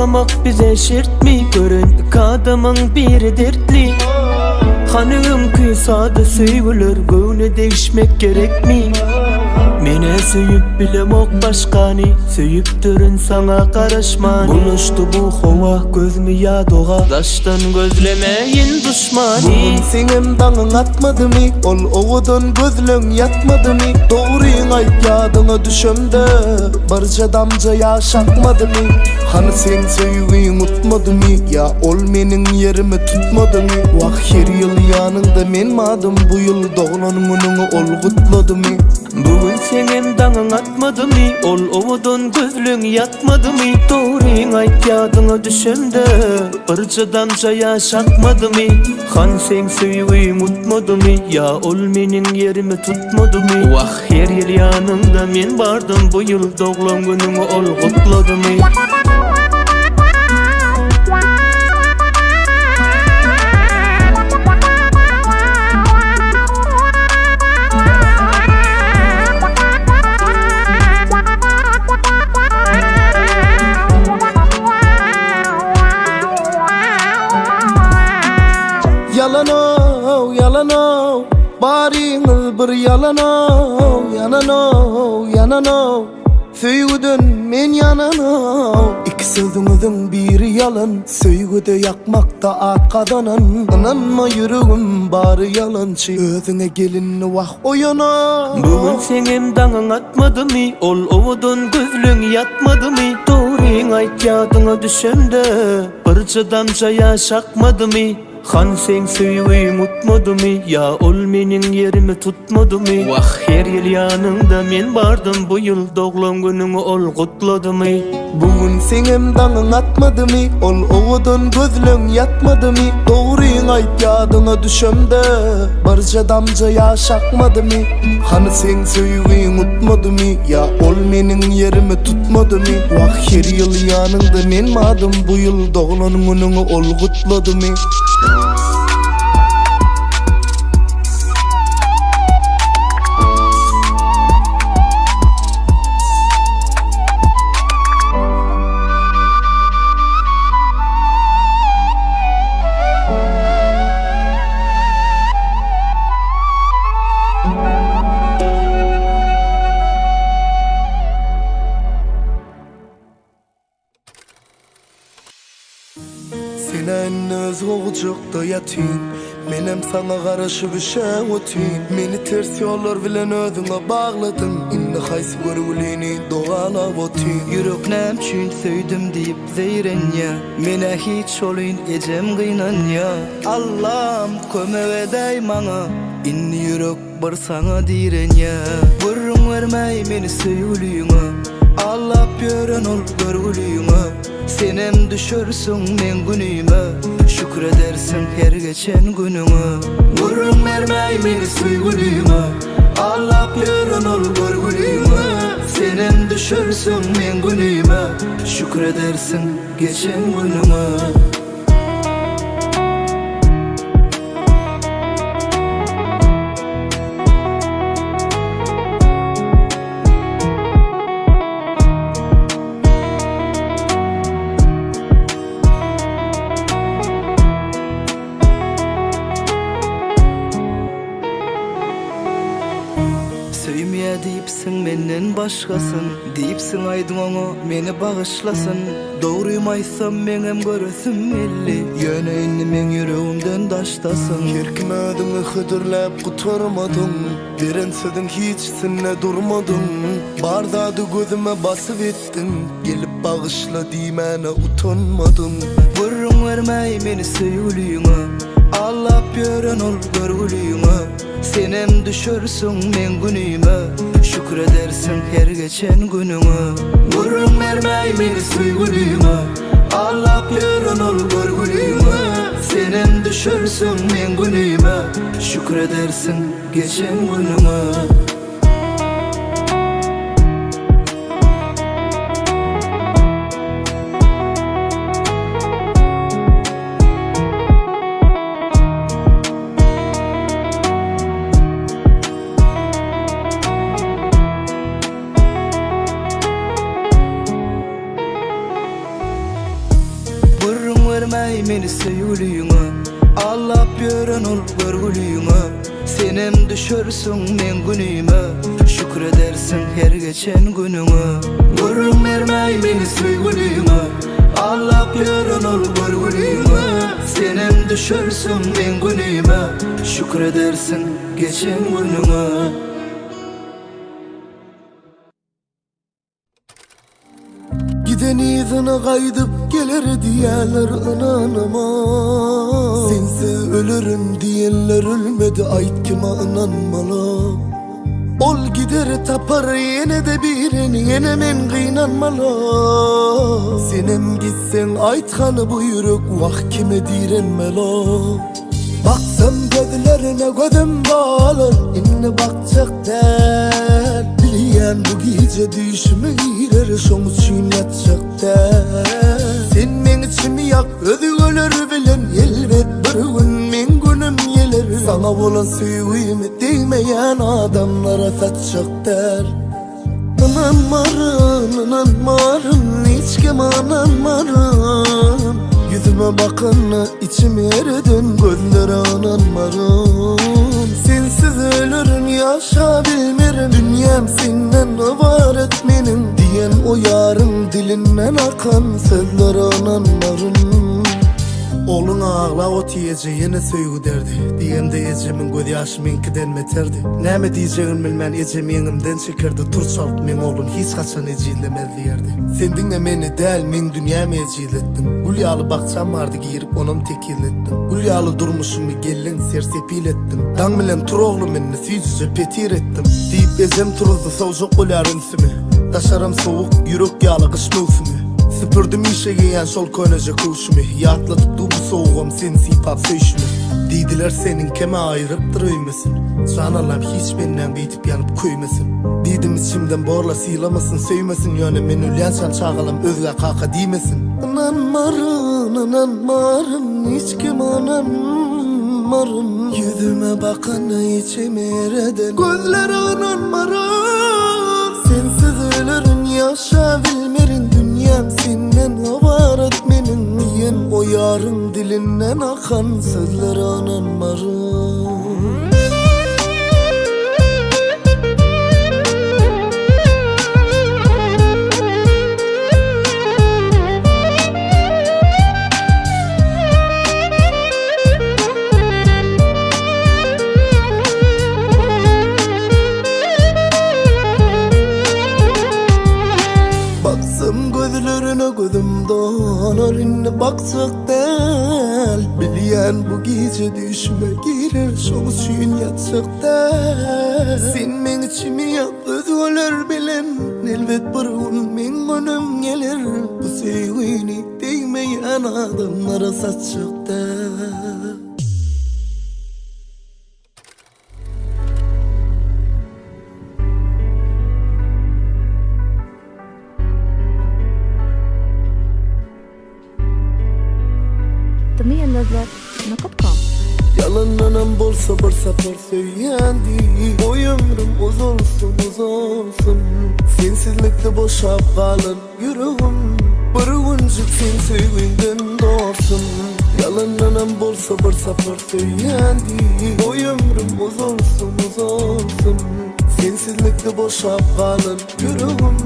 Aglamak bize şertmi Gören iki adamyň biri dertli Hany öňki sada söýgüler Göwne degişmek gerekmi Menä söýüp bilemok başgany Söýüpdirin saňa garaşmany Bulaşdy bu howa gözmi ýa doga Daşdan gözlemäýin duşmany Bu gün seňem daňyň atmadymy Ol owadan gözleň ýatmadymy Dogryňy aýt ýadyňa düşemde Birje damja ýaş akmadymy Hany seň söýgiň utmadymy Ýa ol meniň ýerimi tutmadymy Wah her ýyl ýanyňda men badym Bu ýyl doglan günüňi ol gutladymy Bu gün seňem daňyň atmadymy Ol owadan gözleň ýatmadymy Dogryňy aýt ýadyňa düşemde Birje damja ýaş akmadymy Hany seň söýgiň utmadymy Ýa ol meniň ýerimi tutmadymy Wah her ýyl ýanyňda men bardym Bu ýyl doglan günüňi ol gutladymy Ýalanow, ýalanow, baryňyz bir ýalanow, Ýananow, ýananow, söýgüden men ýananow. Iki sözüňiziň biri ýalan, söýgüde ýakmakda at gazanan. Ynanma ýüregim bary ýalançy, özüňe gel indi wah oýanow. Bu gün seňem daňyň atmadymy, ol owadan gözleň ýatmadymy? Dogryňy aýt ýadyňa düşende, Birje damja ýaş akmadymy? Han seň söýgiň utmadymy? Ýa ol meniň ýerimi tutmadymy? Wah, her ýyl ýanyňda men bardym, bu ýyl doglan günüňi ol gutladymy? Bu gün seňem daňyň atmadymy? Ol owadan gözleň ýatmadymy? Dogryňy aýt ýadyňa düşemde, birje damja ýaş akmadymy? Hany seň söýgiň utmadymy? Ýa ol meniň ýerimi tutmadymy? Wah her ýyl ýanyňda men badym Bu ýyl doglan günüňi ol gutladymy? Sen-ä indi özge gujakda ýatyň, Menem saňa garaşyp üşäp otyn. Meni ters ýollar bilen özüňe bagladyň, Indi haýsy görgülini dogalap otyn. Ýürek näme üçin söýdüm diýip zeýrenýä, Menä hiç şolyn ejem gynanýa. Allam kömek edäý maňa, Indi ýürek bir saňa direnýä. Gürrüň bermäý meni söýgüliňe, Aldap ýören ol görgüliňe. Senem düşersiň meň günüme, Şükür edersiň her geçen günüňe. Gürrüň bermäý meni söýgüliňe, Aldap ýören ol görgüliňe. Senem düşersiň meň günüme, Şükür edersiň geçen günüňe. Söýmeýä diýipsiň menden başgasyn Diýipsiň aýdyň oňa meni bagyşlasyn Dogrymy aýtsam meňem göresim geldi Ýöne indi meň ýüregimden daşdasyň Her kime özüňi hödürläp gutarmadyň Beren sözüň hiçisinde durmadyň Bar zady gözüme basyp etdiň Gelip bagyşla diýmäne utanmadyň. Gürrüň bermäý meni söýgüliňe Aldap ýören ol görgüliňe Senem düşersiň meň günüme Şükür edersiň her geçen günüňe Gürrüň bermäý meni söýgüliňe Aldap ýören ol görgüliňe Senem düşersiň meň günüme Şükür edersiň geçen günüňe. meni söýgüliňe Allap ýören ol görgüliňe Senem düşersiň meň günüme Şükür edersiň her geçen günüňe Gürrüň bermäý meni söýgüliňe Allap ýören ol görgüliňe Senem düşersiň meň günüme Şükür edersiň geçen günüňe. Giden yzyna gaýdyp geler diýerler ynanama Sensiz ölerin diýenler ölmedi aýt kime ynanmaly Ol gider tapar ýene-de birini ýene men gynanmaly Senem gitseň aýt hany bu ýürek wah kime direnmeli Baksam gözlerine gözüm dolar Indi bakjak däl Bilýän bu gije düýşüme girer Şoň üçin ýatjak däl Sen meň içimi ýak özgeler bilen Elbet bir gün meň günüm geler Saňa bolan söýgimi degmeýän adamlara satjak däl Ynanmaryn, ynanmaryn, hiç kime ynanmaryn Ýüzüme bakanda içimi ereden gözlere ynanmaryn Sensiz ölerin, ýaşa bilmerin, dünýäm senden ybarat meniň Diýen o ýaryň dilinden akan sözlere ynanmaryn Ogluň aglap otyr eje ýene söýgi derdi Diýemde ejemiň gözýaşy meňkiden beterdi Näme diýjegini bilmän ejem ýeňimden çekerdi Tur çalt meň oglum hiç haçan ejizlemez diýerdi Sen diňe meni däl meň dünýämi ejizletdiň Gül ýaly bakjam bardy girip onam tekizletdiň Gül ýaly durmuşymy gelin sersepil etdiň Daň bilen tur oglum indi süýjüje petir etdim Diýip ejem turuzdy sowjak bolýar ünsümi Daşaram sowuk ýürek ýaly gyş möwsümi Süpürdim işe geýýän şol köneje köwşümi Ýatladyp dur bu sowugam seni sypap söýşümi Diýdiler seniňkem-ä aýrypdyr öýmesin Jan Allam hiç menden beýdip ýanyp köýmesin Diýdim içimden borla sylamasyn söýmesin Ýöne men ölýänçäm çagalam özgä kaka diýmesin Ynanmaryn ynanmaryn hiç kime ynanmaryn Ýüzüme bakana içimi ereden gözlere ynanmaryn Sensiz ölerin ýaşa bilmerin dünýäm senden ybarat meniň Diýen o ýaryň dilinden akan sözlere ynanmaryn. Baksam gözlerine gözüm dolar indi bakjak däl Bilýän bu gije düýşüme girer şoň üçin ýatjak däl Sen meň içimi ýak özgeler bilen elbet bir gün meň günüm geler Bu söýgini degmeýän adamlara satjak däl. Dmyýanlazlar.com. Ýalandanam bolsa bir sapar söýýän diý Goý ömrüm uzalsyn uzalsyn Sensizlikde boşap galan ýüregim Bir günjük seň söýgiňden dolsun Ýalandanam bolsa bir sapar söýýän diý Goý ömrüm uzalsyn uzalsyn Sensizlikde boşap galan ýüregim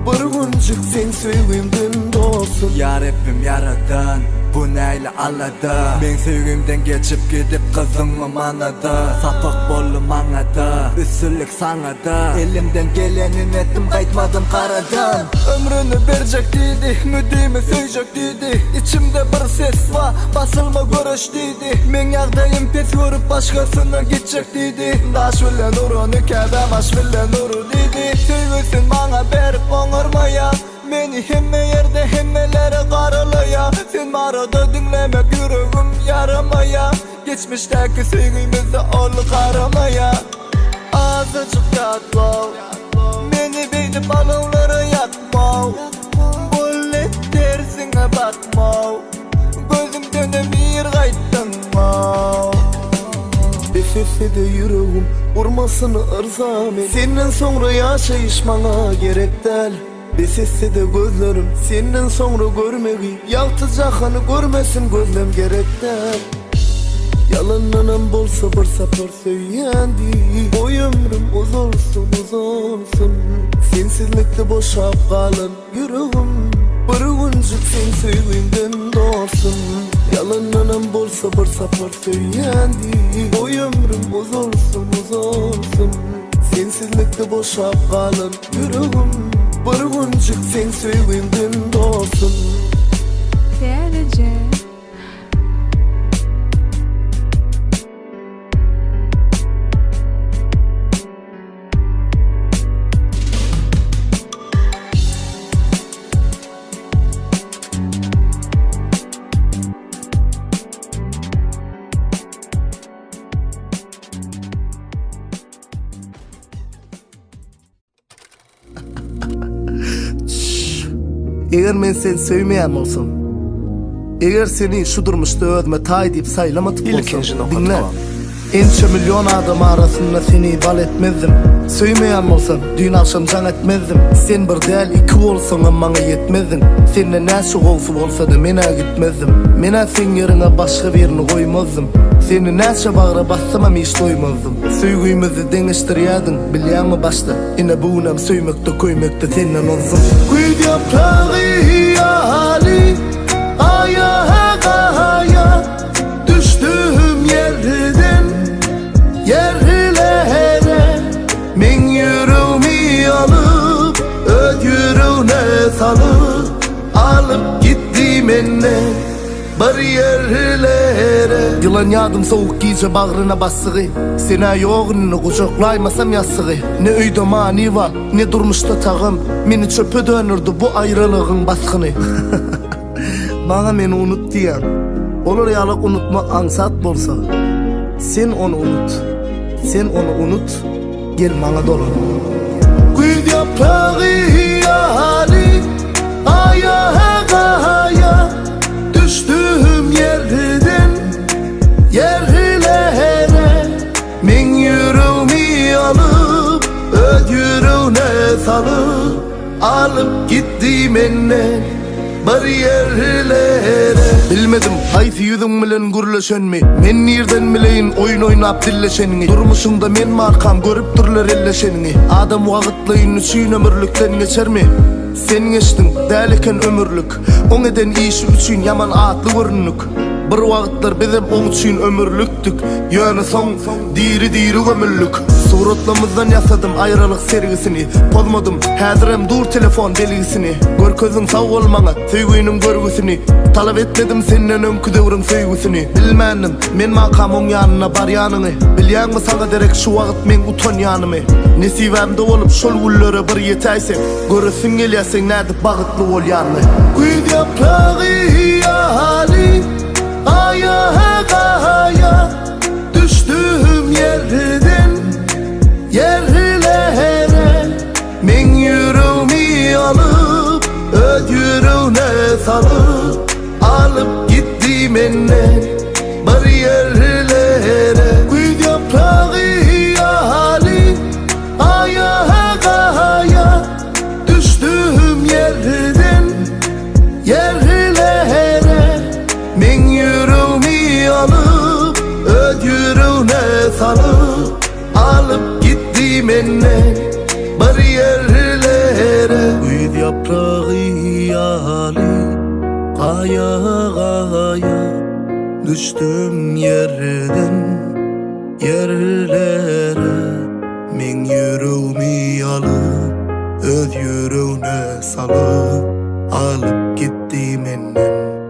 Bir günjük seň söýgiňden dolsun. Ýa Rebbim Ýaradan, bu nähili alada Meň söýgimden geçip gidip gyzyňmy manada Sapak boldy maňada, üstünlik saňada Elimden gelenini etdim gaýtmadym garadan Ömrüni berjek diýdi, müdimi söýjek diýdi Içimde bir ses bar, basylma göreş diýdi Meň ýagdaýym pes görüp başgasyna gitjek diýdi Daş bilen urany käbäm aş bilen ur diýdi Söýgüsin maňa berip oňarmaýa Meni hemme ýerde hemmelere garalaýa Sen barada diňlemek ýüregim ýaramaýa Geçmişdäki söýgimize ol garamaýa Azajyk ýatlaw Meni beýdip alawlara ýakmaw Boldy tersiňe bakmaw Gözümdenem ir gaýtdyňmaw. Bes etse-de ýüregim urmasyn yrza men Senden soňra ýaşaýyş maňa gerek däl. Bes etse-de gözlerim senden soňra görmegi Ýagty jahany görmesin gözlem gerek däl. Ýalandanam bolsa bir sapar söýýän diý Goý ömrüm uzalsyn, uzalsyn Sensizlikde boşap galan ýüregim Bir günjük seň söýgiňden dolsun Ýalandanam bolsa bir sapar söýýän diý Goý ömrüm uzalsyn, uzalsyn Sensizlikde boşap galan ýüregim Bir günjük seň söýgiňden dolsun. Täzeje. Eger men seni söýmeýän bolsam, eger seni şu durmuşda özüme taý diýip saýlamadyk bolsam, Ilkinji nokat diňle. kom. Ençe million adam arasynda seni bal etmezdim. Söýmeýän bolsam, düýn agşam jaň etmezdim. Sen bir däl, iki bolsaňam maňa ýetmezdiň. Senden näçe gowsy bolsa-da men-ä gitmezdim. Men-ä seň ýeriňe başga birini goýmazdym. Seni näçe bagra bassamam hiç doýmazdym. Söýgimizi deňeşdirýädiň, bilýäňmi başda? Ine bu günem söýmekde köýmekde senden ozdum. Güýz ýapragy ýaly aýaga düşdüm ýerden ýerlere Meň ýüregimi alyp öz ýüregne salyp alyp gitdi menden. Bir ýerlere. Ýylan ýadym sowuk gije bagryna basdygy Sen-ä ýok indi gujaklaýmasam ýassygy Ne öýde many bar, ne durmuşda tagam Meni çöpe dönderdi bu aýralygyň basgyny Maňa meni unut diýýäň Olar ýalak unutmak aňsat bolsa Sen ony unut, sen ony unut Gel maňa dolan. Güýz ýapragy ýaly aýaga Düşdüm ýerden ýerlere Meň ýüregimi alyp öz ýüregne salyp Alyp gitdi menden bir ýerlere Bilmedim haýsy ýüzüň bilen gürleşenmi Men nirden bileýin oýun oýnap dilleşeniňi Durmuşyňda men barkam görüpdirler elleşeniňi Adam wagytlaýyn üçin ömürlikden geçermi Sen geçdiň, däl eken ömürlik. Oň eden işi üçin ýaman atly göründik. Bir wagtlar bizem oň üçin ömürlikdik. Ýöne soň diri-diri gömüldik. Suratlamyzdan ýasadym aýralyk sergisini. Pozmadym, häzirem dur telefon belgisini. Görkezdiň sag bol maňa söýginiň görgüsini. Talap etmedim senden öňki döwrüň söýgüsini. Bilmändim, men makam oň ýanyna barýanyňy. Bilýäňmi saňa derek şu wagt meň utanýanymy. Nesibämde bolup şol günlere bir ýetäýsem. Göresiň gelýä seň nädip bagytly bolýanyny. Güýz ýapragy ýaly aýaga düşdüm ýerden ýerlere Meň ýüregimi alyp öz ýüregne salyp alyp gitdi menden bir ýerlere Güýz ýapragy ýaly Aýaga düşdüm ýerden ýerlere Meň ýüregimi alyp öz ýüregne salyp Alyp gitdi menden bir ýerlere Güýz ýapragy ýaly gaýa-gaýa Düşdüm ýerden Ýerlere meň ýüregmi alyp, öz ýüregne salyp, alyp gitdi menden.